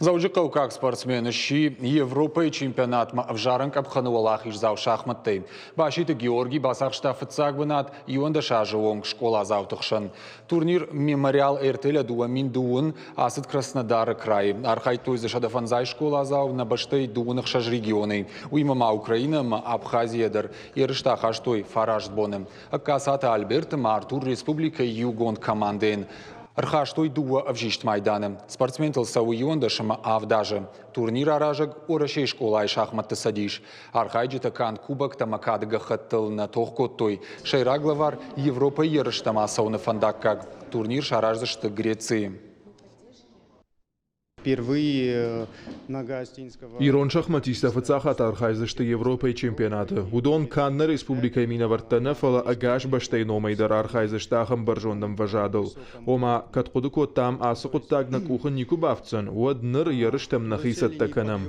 Дзӕуджыхъӕуккаг спортсмен сси Европӕйы чемпионатмӕ ӕвзарӕн къӕпхӕны уӕлахиздзау шахмӕттӕй. Баситы Георгий бацахста фыццаг бынат 11 азы онг скъоладзауты хсӕн. Турнир «Мемориал Эртеля 2010» ацыд Краснодары крайы. Архайдтой дзы 150 скъоладзау нӕ бӕстӕйы 26 регионӕй. Уыимӕ ма Украинӕ ӕмӕ Абхазийӕ дӕр ерыстӕ ахастой фараст боны. Ӕгкацаты Альберт ӕмӕ Артур республикӕйы иугонд командӕйӕн ӕрхастой дыууӕ ӕвзист майданы. Спортсментыл цӕуы 11 ӕмӕ авд азы. Турнир аразӕг Уӕрӕсейы скъолайы шахмӕтты цӕдис. Архайджытӕ канд кубоктӕ ӕмӕ кады гӕххӕттыл нӕ тох кодтой. Сӕйраг лӕвар Европӕйы ерыстӕм ацӕуыны фӕндаггаг. Турнир сараздзысты Грецийы. Ирон шахматисттӕ фыццаг хатт архайдзысты Европӕйы чемпионаты. Уыдон канд нӕ республикӕйы минӕвӕрттӕ нӕ, фӕлӕ ӕгас бӕстӕйы номӕй дӕр архайдзысты ахӕм бӕрзонд ӕмвӕзадыл. Ома, кӕд хъуыды кодтам, ацы хъуыддаг нӕ къухы никуы бафтдзӕн, уӕд ныр ерыстӕм нӕхи цӕттӕ кӕнӕм.